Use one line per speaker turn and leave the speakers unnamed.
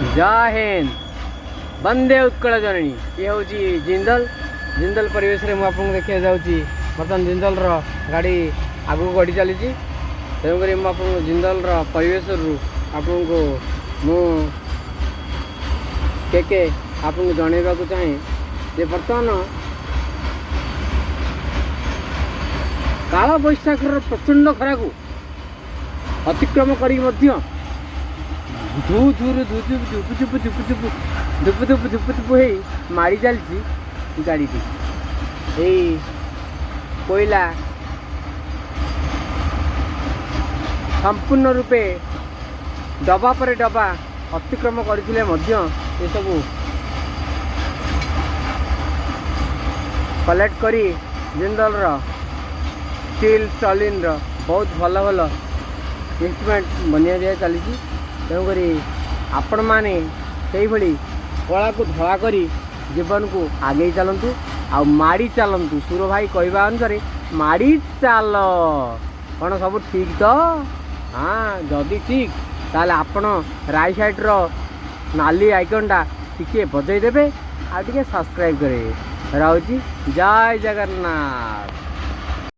ଜୟ ହିନ୍ଦ, ବନ୍ଦେ ଉତ୍କଳ ଜନନୀ। ଇଏ ହେଉଛି ଜିନ୍ଦଲ। ଜିନ୍ଦଲ ପରିବେଶରେ ମୁଁ ଆପଣଙ୍କୁ ଦେଖିବାକୁ ଯାଉଛି। ବର୍ତ୍ତମାନ ଜିନ୍ଦଲର ଗାଡ଼ି ଆଗକୁ ଗଡ଼ି ଚାଲିଛି। ତେଣୁକରି ମୁଁ ଆପଣଙ୍କୁ ଜିନ୍ଦଲର ପରିବେଶରୁ ଆପଣଙ୍କୁ ମୁଁ କେ କେ ଆପଣଙ୍କୁ ଜଣାଇବାକୁ ଚାହେଁ ଯେ ବର୍ତ୍ତମାନ କାଳବୈଶାଖର ପ୍ରଚଣ୍ଡ ଖରାକୁ ଅତିକ୍ରମ କରିକି ମଧ୍ୟ ଧୁ ଧୁରୁ ଧୁ ଧୁ ଧୁପୁ ଧୁପୁ ଧୁପୁ ଧୁପୁ ଧୁପୁ ଧୁପୁ ଧୁପୁ ଧୁପୁ ହେଇ ମାଡ଼ି ଚାଲିଛି ଗାଡ଼ିଟି। ଏଇ କୋଇଲା ସମ୍ପୂର୍ଣ୍ଣ ରୂପେ ଡବା ପରେ ଡବା ଅତିକ୍ରମ କରିଥିଲେ ମଧ୍ୟ ଏସବୁ କଲେକ୍ଟ କରି ଜିନ୍ଦଲର ଷ୍ଟିଲ୍ ଷ୍ଟଲିନ୍ର ବହୁତ ଭଲ ଭଲ ଇନଷ୍ଟ୍ରୁମେଣ୍ଟ ବନିଆ ଦିଆ ଚାଲିଛି। ତେଣୁକରି ଆପଣମାନେ ସେଇଭଳି କଳାକୁ ଧଳା କରି ଜୀବନକୁ ଆଗେଇ ଚାଲନ୍ତୁ ଆଉ ମାଡ଼ି ଚାଲନ୍ତୁ। ସୁର ଭାଇ କହିବା ଅନୁସାରେ ମାଡ଼ି ଚାଲ। କ'ଣ ସବୁ ଠିକ୍ ତ? ହଁ, ଯଦି ଠିକ୍ ତାହେଲେ ଆପଣ ରାଇଟ୍ ସାଇଡ଼୍ର ନାଲି ଆଇକନ୍ଟା ଟିକିଏ ବଜାଇ ଦେବେ ଆଉ ଟିକେ ସବସ୍କ୍ରାଇବ୍ କରିବେ। ରହୁଛି, ଜୟ ଜଗନ୍ନାଥ।